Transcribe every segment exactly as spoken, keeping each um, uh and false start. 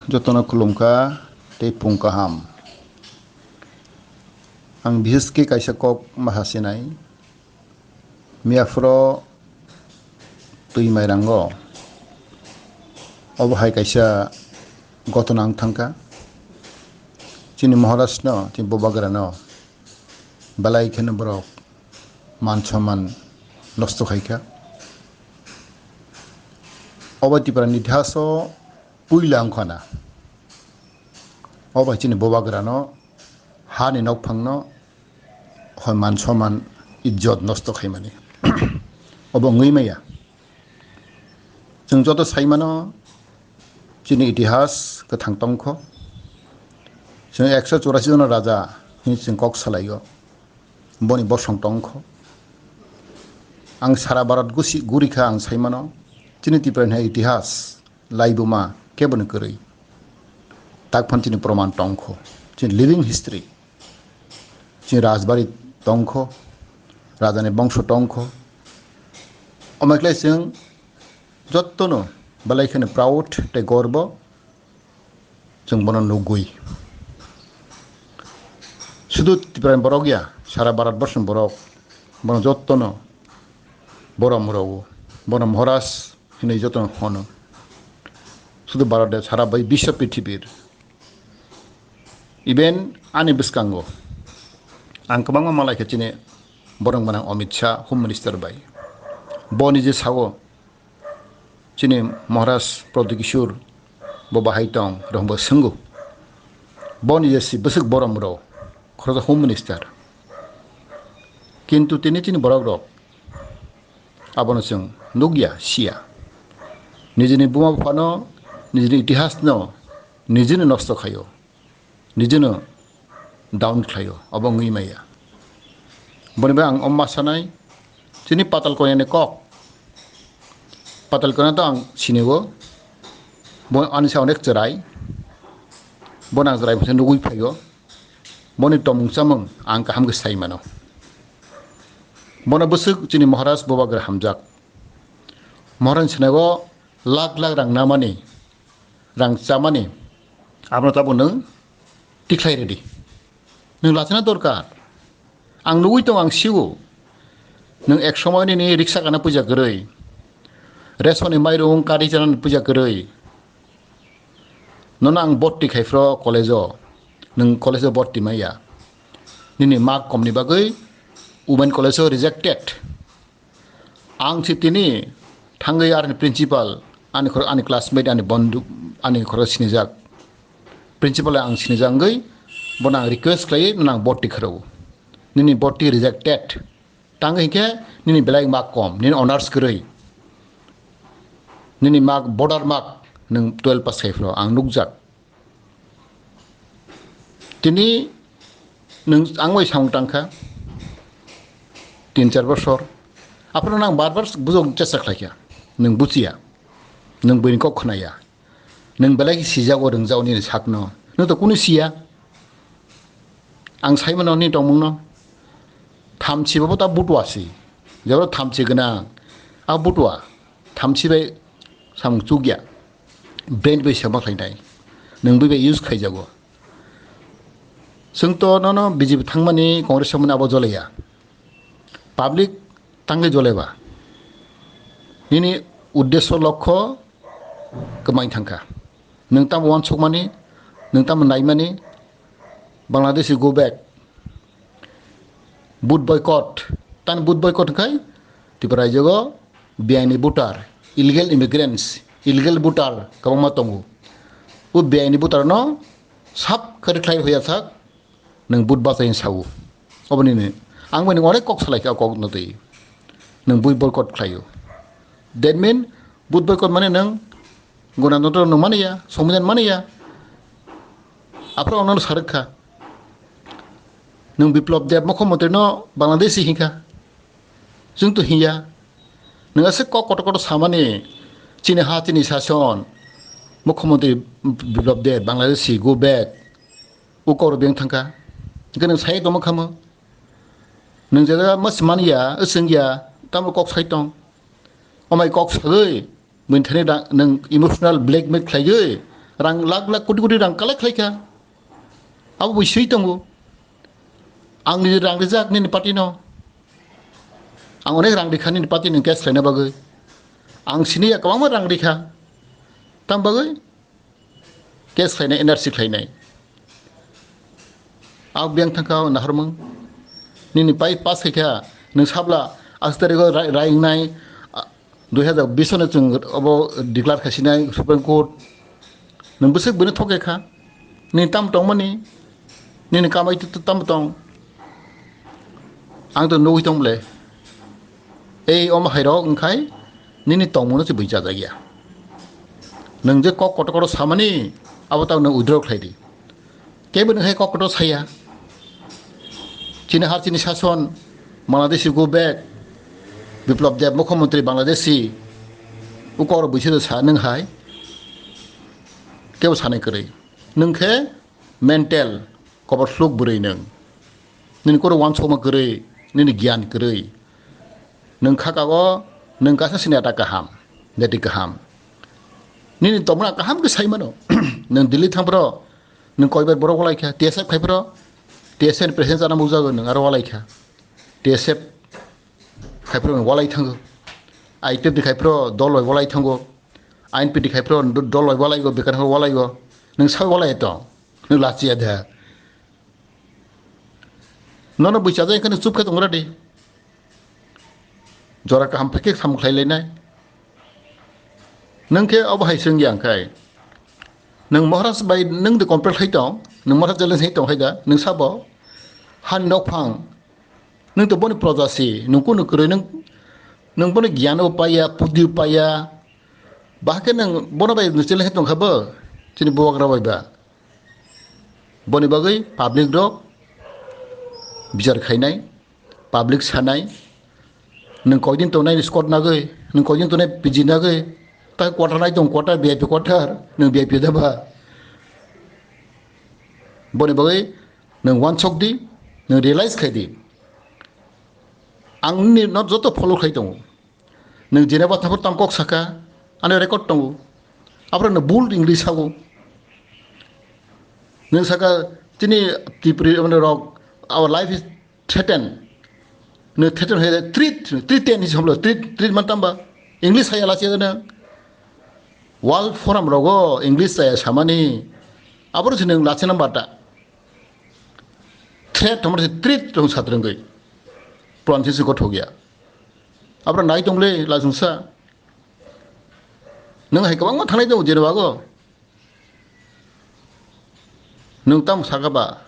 Jotono khulumkha tei phung kaham. Ang biheske kaisa kok ma sasinai. Miyaphoro twi mairango obo hai kaisa gotona wng thangkha. Chini Maharajno, chini Bubagrano belai kheno borok man somman nosto khaikha. Obo Tiprani itihaso puila wngkhana. Obo hai chini Bubagrano, hani nokphangno hoi man somman, ijjot nosto khaimani. Obo wngwi maya. Chwng joto saimano chini itihas kwthang tongkho. Chwng ekso churasi jona raja hwnwi chwng kok salaio. Boni bosong tongkho. Ang sara Bharat gusi gurikha ang saimano. Chini Tiprani hai itihas laibuma keboni kwrwi. Takphano chini proman tongkho. Chini living history. Chini rajbari tongkho. Rajani bongso tongkho. Omo khlai chwng jottono belai kheno proud tei gorbo chwng bono nugwi. Sudu Tiprani borok ya, sara Bharat borsoni borok bono jottono borom rwo. Bono Maharaj hinwi jotono hono. Sudu Bharat de, sara bai biswa prithibir. Even ani bwskango ang kwbangma malaikha chini borok gwnang Amit Shah, Home Minister bai. Bo nije sao chini Maharaj Pradyot Kishore bo bahai tong, rwngbo swngo. Bo nije si bwswk borom rwo, khoroksa Home Minister. Kintu tini chini borok rok abono chwng nukya, siya. Nijini buma buphano, nijini itihasno nijini nosto khaio, nijino down khlaio, obo wngwi maya. Boni bai ang omma sanai, chini Patal Konyani kok. Patal Konya to ang sinio, bo ani sa onek chwrai, bono ang chwrai bwsai nugwi phaio. Boni tongmung chamung ang kaham khe sai mano. Bono bwswk chini Maharaj Bubagra hamjak. Maharaj sinago lakh lakh rang namani, rang chamani, abono tabuk nwng tikhlai redi. Nwng lachina dorkar. Ang nugwi tongo, ang sio. Nwng ek somoi nini riksa gana puja kwrwi, resoni mairung kari chanani puja kwrwi. Nono ang borti khai phro college-o, nwng college-o borti maya. Nini mark komni bagwi women college-o rejected. Ang si tini thangwi arni principal, ani khoro, ani classmate, ani bondhu, ani khoro sinijak. Principal ang sinijak wngwi bono ang request khlaiwi nono ang borti khwrwo. Nini borti rejected. Tang hinkhe nini belai mark kom, nini honors kwrwi. Nini mark, border mark, nwng twelve pass khai phro ang nukjak. Tini nwng ang bai samung tangkha tin char bosor. Aphano nang bar bar bujok chesta khlaikha. Nwng buchiya. Nwng buini kok khnaya. Nwng belai khe sijago, rwngjago nini sakno. Nwng to kunu siya. Ang saimano nini tongmungno. Thamchi bo ta butua si. Jebro thamchi gwnang. A butua. Thamchi bai samung chukya. Brain bai sema khlainai. Nwng bui bai use khaijago. Chwng to nono B J P thangmani, Congress thangmani abo jolaiya. Public tangwi jolaiba. Nini uddesho lokho kwmai thangkha. Nwng tamo uansukmani, nwng tamo naimani, Bangladeshi go back. Vote boycott. Tan vote boycott khai Tripura raijogo biaini voter, illegal immigrants, illegal voter kwbangma tongo. O biaini voter no sab khe rwkhlai hoya sak, nwng vote bachai sao. Oboni ni ang bai nwng onek kok salai kha, o kok no twi nwng vote boycott khlaio. That mean vote boycott mane nwng Gonatantro nwng mani ya, Songbidan mani ya. Aphro ang nono sarwk kha. Nwng Biplab Deb mukhyamantri no Bangladeshi hinkha. Chwng to hinya. Nwng aswk kok kotor kotor samani, chini ha, chini sason, mukhyamantri Biplab Deb, Bangladeshi, go back. O kok rok beng thangkha. Hwnkhe nwng sai tongma khamo. Nwng jesa mas mani ya, swng ya, tamo kok sai tong. Omai kok sagwi, buini thani da-, nwng emotional blackmail khlaiwi, Rang lakh lakh koti koti rang collect khlai kha. Abo bo swi tongo. Ang ni rang rijak nini party no. Ang onek rang rikha nini party ni case khlaina bagwi. Ang sini ya kwbangma rang rikha. Tam bagwi case khlainai, N R C khlainai. Ang biyang thangkha o naharmung. Nini pai pass khaikha, nwng sabla astario rai-, raingnai, a, dui hazar bish no chwng obo declare khaisinai Supreme Court. Nwng bwswk bwino thok kha. Nini tam tongmani, nini kamai tu, tu tam tong. Ang to nugwi tong ble. Ei omo hai rok wngkhai nini tongmano se bui chajak ya. Nwng je kok kotor kotor samani abo tang nwng withdraw khlai di. Kebo nwng hai kok kotor saya. Chini har chini sason Bangladeshi go back. Biplab Deb mukhyamantri Bangladeshi. U kok rok buisu sa nwng hai. Kebo sanai kwrwi. Nwng khe mental kobor sluk bwrwi nwng. Nini koro wansokma kwrwi, nini giyan kwrwi. Nwng kha kago, nwng kasa sini ata kaham, deti kaham. Nini tomra kaham khe sai mano. Nwng Delhi thang phro, nwng koibar borok walai kha, T S F khai phro, T S F ni president chana mukjago nwng aro walai kha. T S F khai phro nwng walai thango. I P F ni khai phro dol bai walai thango. I N P ni khai phro do-, dol bai walai go, bekar walai go. Nwng sai walai tong, nwng lachiya de. Nono bui chajak wngkhe nwng chup khe tongra di. Jora kaham phai khe samung khlai lainai. Nwng khe obo hai swngya wngkhai. Nwng Maharaj bai nwng de compare khlai tong, nwng Maharaj challenge hai tong hai da, nwng sabo. Han nok phang. Nwng to boni proja si, nwng kunu kwrwi nwng, nwng boni giyan o paiya, pudi o paiya. Bahai khe nwng bono bai nwng challenge hai tong kha bo, chini bubagra bai ba. Boni bagwi public rok bichar khainai, public sanai, nwng koidin tongnai squad nagwi, nwng koidin tongnai P G nagwi, ta quarter nai tong quarter, V I P quarter, nwng V I P da ba. Boni bagwi nwng wansok di, nwng realize khai di. Ang nini no joto follow khai tongo. Nwng Geneva thangphuru tamo kok saka, ani record tongo. Aphuru nwng bul English sago. Nwng saka chini Tripuri mane rok, our life is threatened. Nwng threaten hai threat, threaten is homlo, threat, threat man tamba. English hai ala chegana. World Forum rogo English chaya samani. Aphuru se nwng lachina bata. Threat tongmani se threat tong satrwngwi. Pronunciation se gothok ya. Abra nai tong le lachungsa. Nwng hai kwbangma thangnai tongo jeni bago. Nwng tamo saka ba?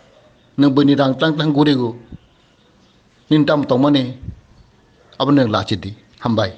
Nwng buini rang tang tang gurigo. Nini tamo tongmani? Abo nwng lachi di. Hambai.